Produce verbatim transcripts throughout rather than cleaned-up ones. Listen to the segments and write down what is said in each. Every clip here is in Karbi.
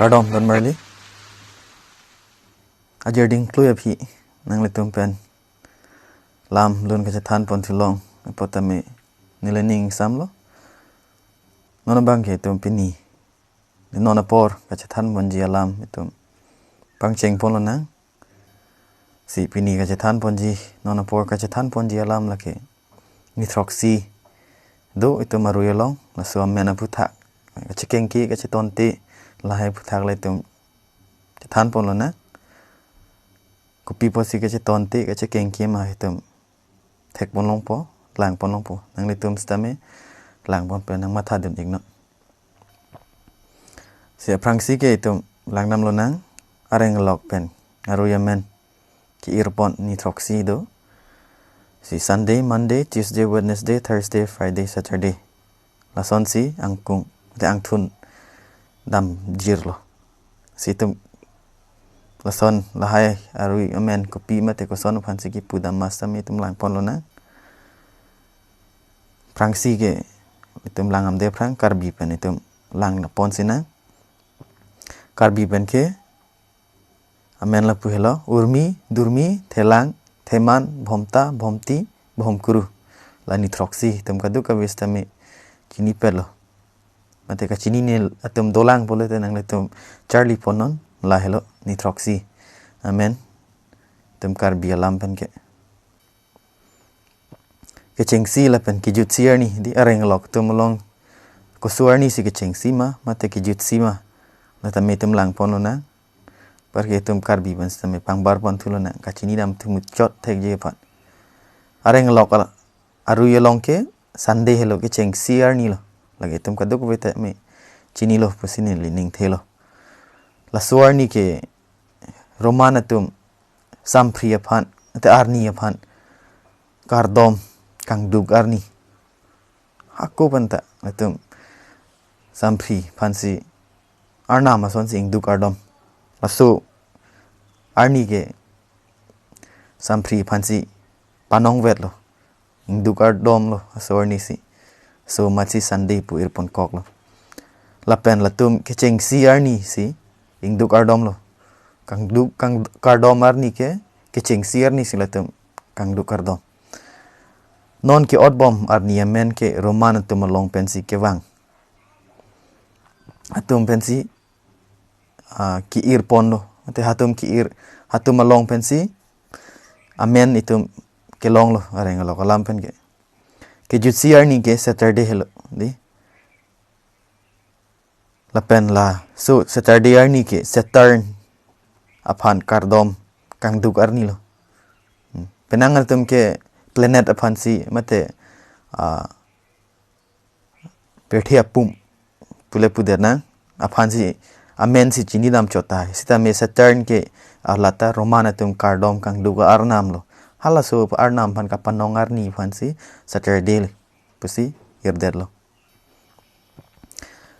Kardom don marli. Ajir ding klui aphi nanglitum pen lam lun kachethan pon thulong apot tame neli ning ingsam lo. Non abang ke itum pini, non apor kachethan ponji alam itum pangcheng pon lonang. Si pini kachethan ponji, non apor kachethan ponji alam lake nithroksi do itum arui along, laso amen aphuthak, kachekengke, kachetonte, lahai aphuthak le itum chethan pon lonang. Kopi apotsi kachetonte, kachekengke ma itum thek pon longpo, lang pon longpo. Nanglitum sitame lang pon pen nangmatha dun iknon. Si aphrangsi ke itum lang nam lonang, areng alok pen arui amen ke-ir pon nithroksi do. Si Sunday, Monday, Tuesday, Wednesday, Thursday, Friday, Saturday, lasonsi angkung, te angthun damjir lo. Si itum lason lahai arui amen kopi mate koson aphansi kipu dam ma sitame itum lang pon lonang. Aphrangsi ke itum lang amde aphrang Karbi pen itum lang pon sinang. Karbi pen ke amen lapu helo: Urmi, Durmi, Thelang, Theman, Bhomta, Bhomti, Bhomkuru. La nithroksi itum kadokave sitame chinipetlo. Mate kachinine atum dolang pulote nanglitum charli pon non, la helo nithroksi amen itum Karbi alam pen ke. Kechengsi lapen kejutsi arni, di areng alok atum along koso arnisi kechengsi ma mate kejutsi ma, la tame itum lang pon lonang. Apar ke itum Karbi pen sitame pangbar pon thu lonang, kachini dam thu muchot thekji aphan. Areng alok al-, arui along ke Sunday helo, kechengsi arni lo. Lake itum kadokave tame chinilo pusi neli ning thelo. Laso arni ke Roman atum Samphri aphan, te arni aphan kardom kangduk arni. Hako pen ta latum Samphri aphansi Arnam asonsi ingduk ardom. Laso arni ke Samphri aphansi panong vetlo, ingduk ardom lo laso arnisi. So amatsi Sunday pu ir pon koklo. Lapen latum kechengsi arnisi ingduk ardom lo. Kangduk kang kardom arni ke kechengsi arnisi latum kangduk kardom. Non ke-otbom arni amen ke Roman atum along pensi kevang atum pensi, ah, ke-ir ponlo. Ate hatum ke-ir, hatum along pensi amen itum kelonglo areng alok alam pen ke. Kejutsi arni ke Saturday helo, di. Lapen laso Saturday arni ke Saturn aphan kardom kangduk arni lo. Hmm. Penang atum ke planet aphansi mate, ah, pirthe apum pule pudet nang aphansi amensi chini dam chot tahai. Sitame Saturn ke alata Roman atum kardom kangduk arnam lo. Halaso arnam aphan kapanong arni aphansi Saturday le pusi irdetlo.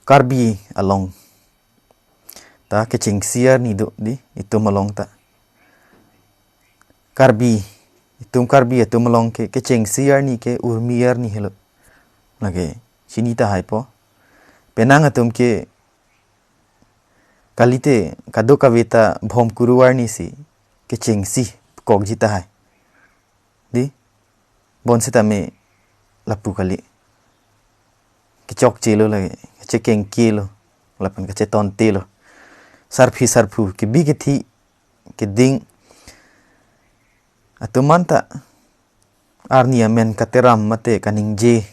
Karbi along ta kechengsi arni do, di, itum along ta. Karbi, itum Karbi atum along ke kechengsi arni ke Urmi arni helo. Lake chini tahai po. Penang atum ke kalite kadokave ta Bhomkuru arnisi kechengsi kokji tahai, di. Bonsitame lapu kali. Kechokche lo lake, kachekengke lo, lapen kachetonte lo. Sarpi sarpo, kebi kethe, keding atum anta arni amen kateram mate kaningje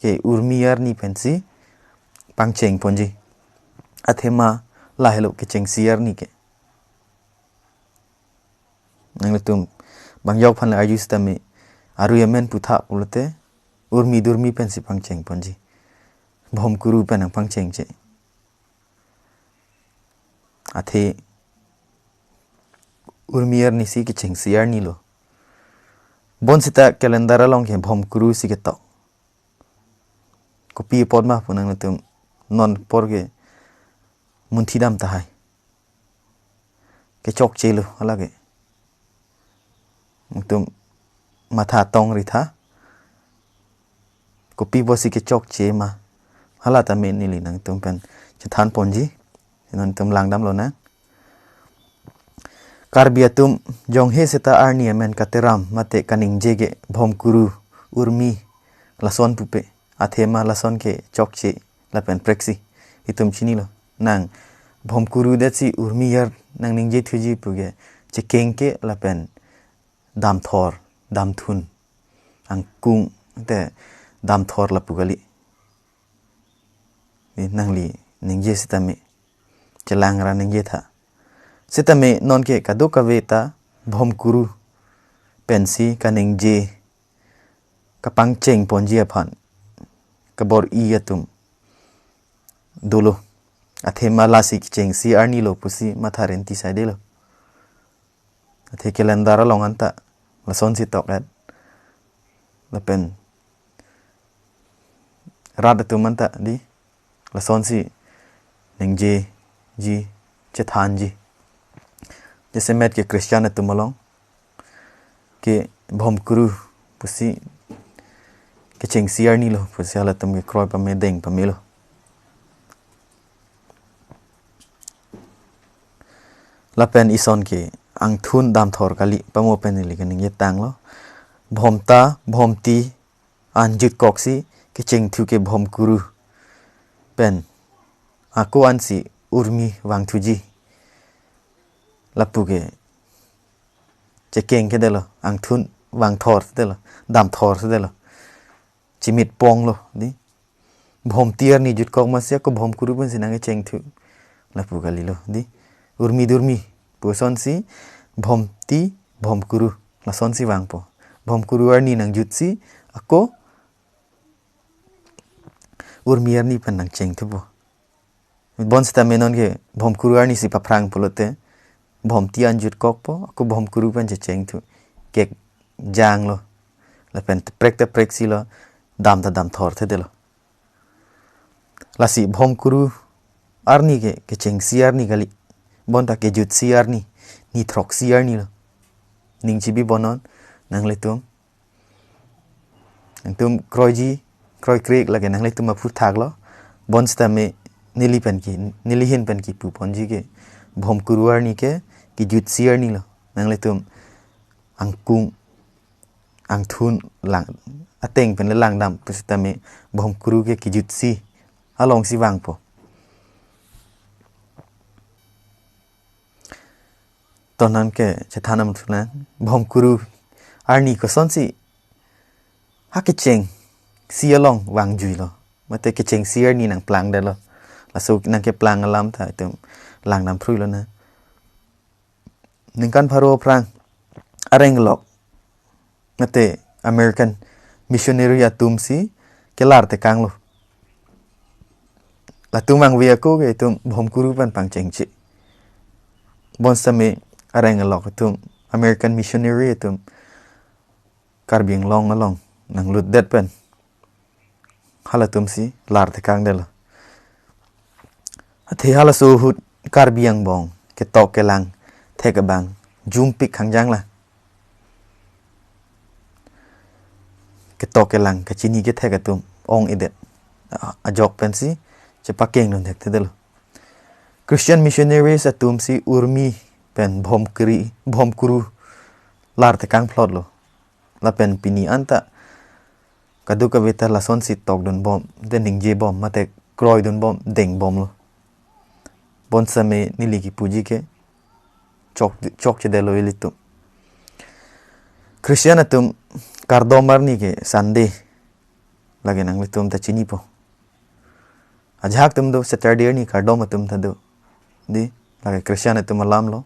ke Urmi arni pensi pangcheng ponji. Athema lahelo kechengsi arni ke. Nanglitum bang yok aphan le arju sitame arui amen putha pulote Urmi Durmi pensi pangcheng ponji. Bhomkuru pen nangpangcheng che. Athe Urmi arnisi kechengsi arni lo. Bonsita calendar along ke Bhomkuru si ketok. Kopi apot ma pu nanglitum non apor ke munthi dam tahai. Kechokche lo halake. Itum matha tong ri tha. Kopi apotsi kechokche ma. Hala tame neli nangtum pen chethan ponji. Non itum langdamlonang. Karbi atum jonghe seta arni amen kateram mate kaningje ke Bhomkuru, Urmi lason pupe. Athema lason ke chokche lapen preksi. Itum chinilo. Nang Bhomkuru detsi Urmi ar nangningje thuji pu ke chekeng ke lapen damthor, damthun, angkung te damthor lapu kali. Di nangli ningje sitame, chelang ra ningje tha. Sitame nonke kadokave ta Bhomkuru pensi kaningje kapangcheng ponji aphan kabor-i atum dolo. Athema lasi kechengsi arni lo pusi matha renti saidelo. Athe calendar along anta lasonsi tok-et. Lapen rat atum anta di lasonsi ningjeji, chethanji. Jasemet ke Christian atum along ke Bhomkuru pusi kechengsi arni lo pusi halatum ke kroi pame deng pamelo. Lapen ison ke angthun damthor kali pamo pen neli kaningje tanglo. Bhomta, Bhomti, an jutkoksi kechengthu ke Bhomkuru pen ako ansi Urmi vangthuji. Lapu ke chekeng kedelo, angthun vangthor sedelo, damthor sedelo. Chimit ponglo, di. Bhomti arni jutkok masi ako Bhomkuru pensi nangkechengthu. Lapu kalilo, di. Urmi durmi pusonsi Bhomti, Bhomkuru lasonsi vangpo. Bhomkuru arni nangjutsi ako Urmi arni pen nangchengthupo. Bonsitame nonke Bhomkuru arnisi paphrang pulote Bhomti an jutkokpo, ako Bhomkuru pen chechengthu. Kek janglo. Lapen teprek tepreksi lo, dam ta damthor thedelo. Lasi Bhomkuru arni ke kechengsi arni kali. Bonta kejutsi arni, nithroksi arni lo. Ning chibi bonon, nanglitum. Nangtum kroiji, kroikre lake nanglitum aphuthak lo. Bonsitame neli penki, neli hin penki puponji ke Bhomkuru arni ke kejutsi arni lo. Nanglitum angkung, angthun lang, ateng pen le langdam pusitame Bhomkuru ke kejutsi alongsi vangpo. Tonan ke chethanam thuna Bhomkuru arni kosonsi ha kechengsi along vangjuilo. Mate kechengsi arni nangplangdetlo. Laso nangkeplang alam ta itum langdam phruilonang. Ningkan pharo aphrang areng lok mate American missionary atumsi kelar tekanglo. Latum angve ako ke itum Bhomkuru pen pangchengche. Bonsitame areng lok atum American missionary atum Karbi Anglong along nanglutdet pen halatumsi lar tekangdetlo. Athe halaso ahut Karbi angbong ketok kelang thek abang jumpik hangjangla. Ketok kelang kachini kethek atum ong-edet. A-, ajok pensi chepakengdun thekthedetlo. Christian missionaries atumsi Urmi pen Bhomkri, Bhomkuru lar tekangphlotlo. Lapen pini anta kadokave ta lasonsi tokdunbom, de ningjebom, mate kroidunbom, dengbomlo. Bonsitame neli kipuji ke chok, chokchedetlo ilitum. Christian atum kardom arni ke Sunday. Lake nanglitum ta chinipo. Ajahak atum do Saturday arni kardom atum ta do. Di, lake Christian atum alamlo.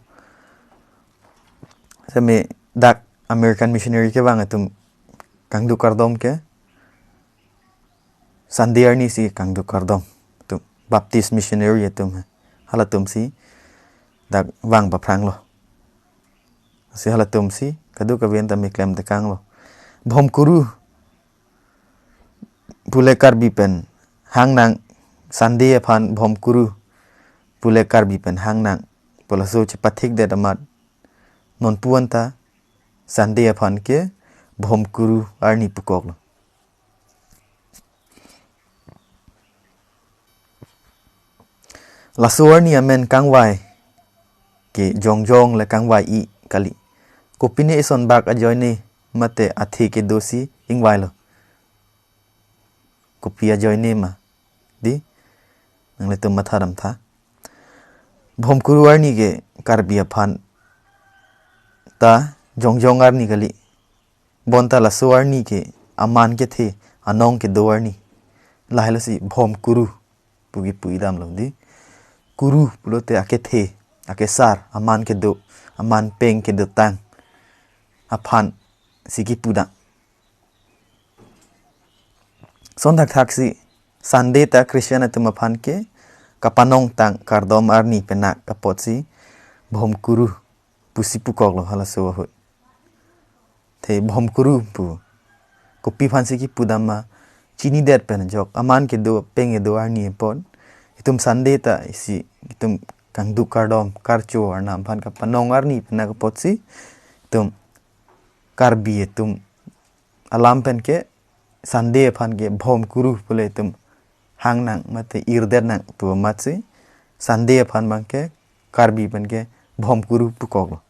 Seme dak American missionary kevang atum kangduk kardom ke Sunday arnisi kangduk kardom. Atum Baptist missionary atum he. Halatumsi dak vang paphranglo. Si halatumsi kadokave anta meklem tekanglo. Bhomkuru pule Karbi pen hangnang, Sunday aphan Bhomkuru pule Karbi pen hangnang pu laso chepathikdet amat nonpu anta Sunday aphan ke Bhomkuru arni pukoklo. Laso arni amen kangvai ke jongjong le kangvai-i kali. Kopine ison bak ajoine mate athe kedosi ingvailo. Kopi ajoine ma? Di, nanglitum matha damtha. Bhomkuru arni ke Karbi aphan ta jongjong arni kali. Bonta laso arni ke aman kethe, anong kedo arni. Lahailo si Bhomkuru pu kipu-i damlo di. Kuru pulote akethe, akesar, aman kedo, aman peng kedotang aphan si kipu dam. Lason thakthak si Sunday ta Christian atum aphan ke kapanongtang kardom arni penak apotsi Bhomkuru pusi pukoklo halaso ahut. Te Bhomkuru pu kopi aphansi kipu dam ma chinidet pen ajok, aman kedo peng kedo arni apot. Itum Sunday ta isi itum kangduk kardom karcho arnam aphan kapanong arni penak apotsi itum Karbi atum alam pen ke Sunday aphan ke Bhomkuru pule itum hang nang mate irdet nang pu amatsi Sunday aphan abang ke Karbi pen ke Bhomkuru pukoklo.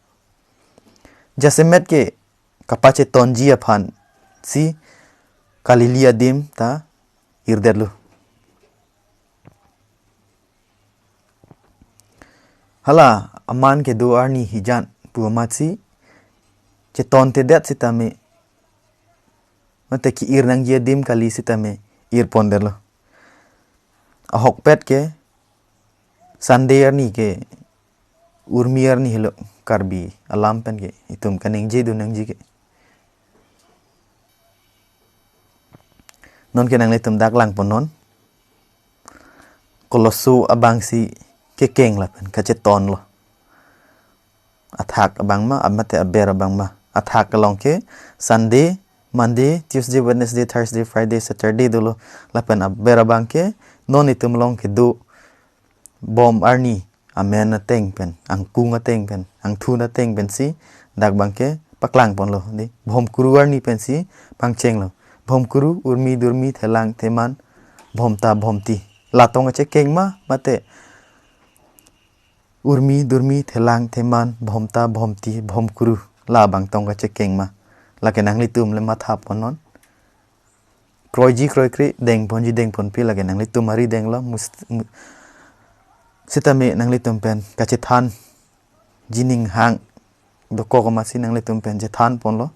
Jasemet ke kapachetonji aphansi kalili adim ta irdetlo. Hala aman kedo arni hijan pu amatsi chetontedet sitame mate ki-ir nangji adim kali sitame irpondetlo. Ahokpet ke Sunday arni ke Urmi arni helo Karbi alam pen ke itum kaningje dun nangji ke. Non ke nanglitum dak langponnon. Koloso abangsi kekeng lapen kachetonlo. Athak abang ma, mate aber abang ma. Athak along ke Sunday, Monday, Tuesday, Wednesday, Thursday, Friday, Saturday dolo. Lapen aber abang ke non itum along kedo bom arni amen ateng pen, angkung ateng pen, angthun ateng pensi dak abang ke paklangponlo di. Bhomkuru arni pensi pangchenglo. Bhomkuru, urmi, durmi, thelang, theman, bhomta, bhomti. La tong kachekeng ma, mate urmi, durmi, thelang, theman, bhomta, bhomti, bhomkuru, labang tong kachekeng ma? Lake nanglitum le mathaponnon. Kroiji kroikre, dengponji dengponpi, lake nanglitum ari denglo, mus-, mu-, sitame nanglitum pen kachethanji ninghang dokok amatsi nanglitum pen chethanponlo.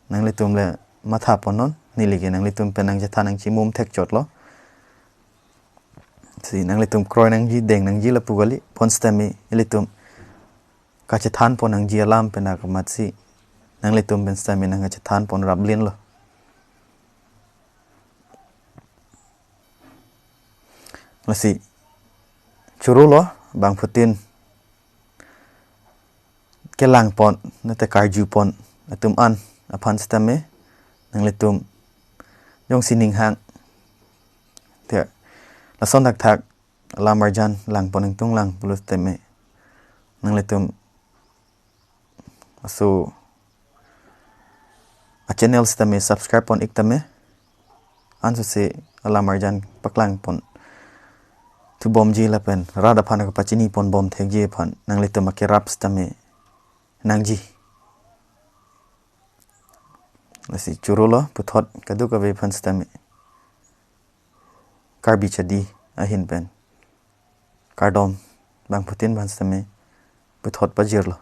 Nanglitum le mathaponnon, neli ke nanglitum pen nangchethan nangchimum thekchotlo. Si nanglitum kroi nangji, deng nangji lapu kali, bonsitame ilitum kachethanpon nangji alam penak amatsi nanglitum pen sitame nangkachethanpon raplinlo. Lasi chorolo, bangphutin kelangpon, nate karjupon atum an aphan sitame nanglitum jongsi ninghang, te, lason thakthak alam arjan langpon ingtung lang pulo sitame nanglitum laso a-channel sitame subscribe pon ik tame. Ansose alam arjan paklangpon thubomji lapen rat aphan kapachinipon bom thekji aphan nanglitum akerap sitame nangji. Lasi chorolo, puthot kadokave aphan sitame, Karbi Chadi ahin pen kardom bangphutin aphan sitame puthot pajirlo.